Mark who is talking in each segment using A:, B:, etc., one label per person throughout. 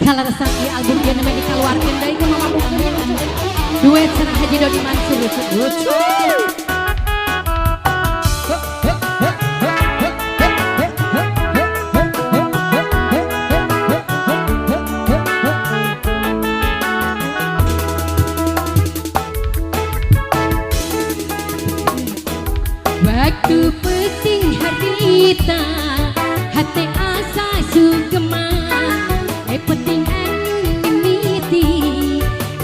A: Kaleresan ieu album ieu namanya dikeluarkeun deui ku Mama Bungsu. Duet sareng Haji Dodi Mansur lucu.
B: Lucu.
A: Waktu penting harita hati asa sugema, penting anu mimiti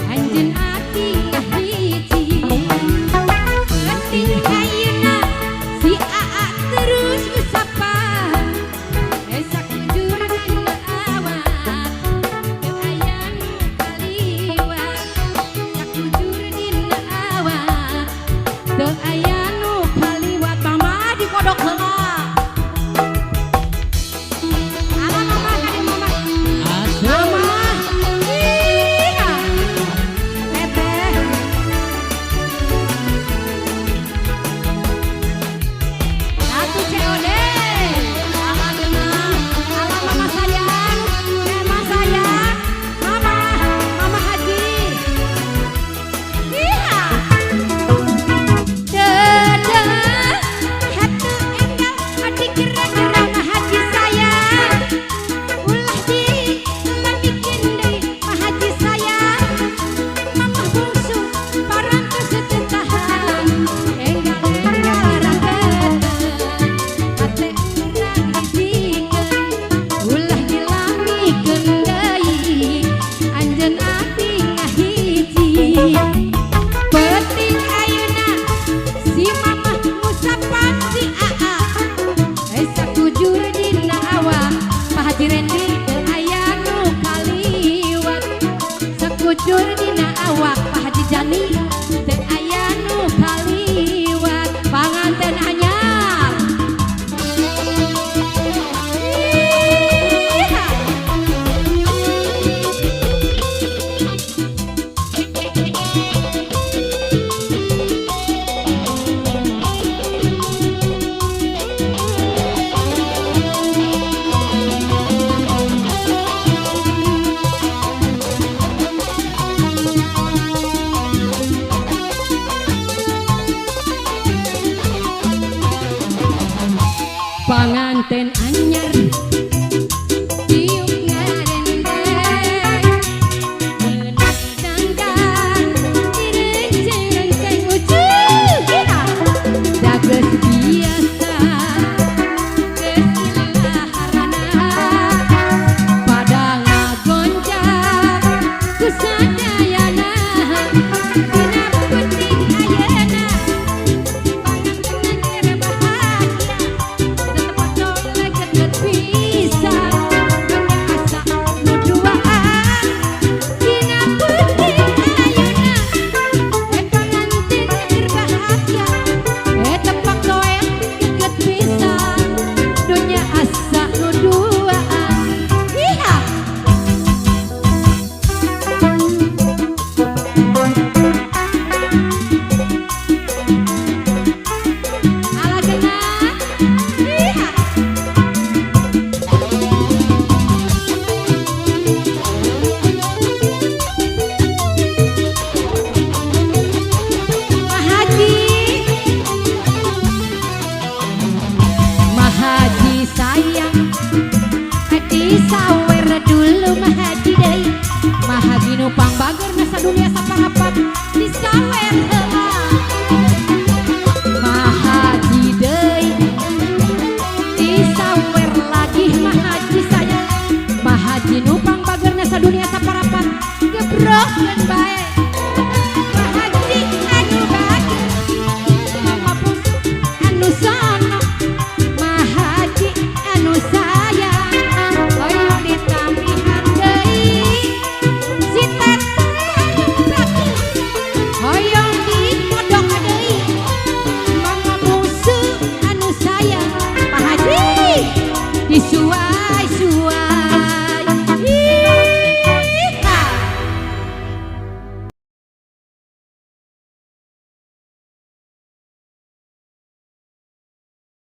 A: anjeun ati ngahiji. Penting ayeuna si Aa terus ngusapa, sakujur dina awak teu aya nu kaliwat. Sakujur dina awak teu aya nu kaliwat. Mama dikodok heula. Ala mama kade mama.
B: Asik.
A: Mama. Iya. Teteh. Satu COD. Ala geunah. Ala mama sayang. Mama sayang. Mama, Mama Haji. Iya. Dadah, hatu enggal hati kira-kira mah haji sayang. Ulah di lamikeun deui mah haji sayang. Mama bungsu parantos teu tahan. Enggal-enggal raketeun, hate urang hijikeun. Ulah dilamikeun deui, anjeun ati ngahiji. Penting ayeuna si mama ngusapan si Aa, sakujur dina awak Pak Haji Rendi teu aya nu kaliwat. Sakujur dina awak Pak Haji Jani teu aya nu kaliwat. Panganten anyar. Iha. Panganten anyar diuk ngarendeng, meunang dangdan direnceng-renceng ucuh. Da geus biasa geus ilaharana pada ngagonjak ku sadayana. Dina penting ayeuna panganten keur bahagia, tetep toleh ketet pisan dunya asa nu duaan. Dina penting ayeuna panganten keur bahagia, tepak toel keget pisan dunya asa nu duaan. Iha. Ala geunah. Iha. Mahaji, Mahaji sayang, disawer dulu Mahaji deui. Mahaji nu pangbager na sadunia saparapat disawer heula. Mahaji deui disawer lagi Mahaji sayang. Mahaji nu pangbager na sadunia saparapat gebrokeun bae. Mahaji anu bager, Mama bungsu anu sono, Mahaji anu sayang, hoyong ditambihan deui si teteh anu bager, hoyong dikodok deui Mama bungsu anu sayang. Pak Haji disuap.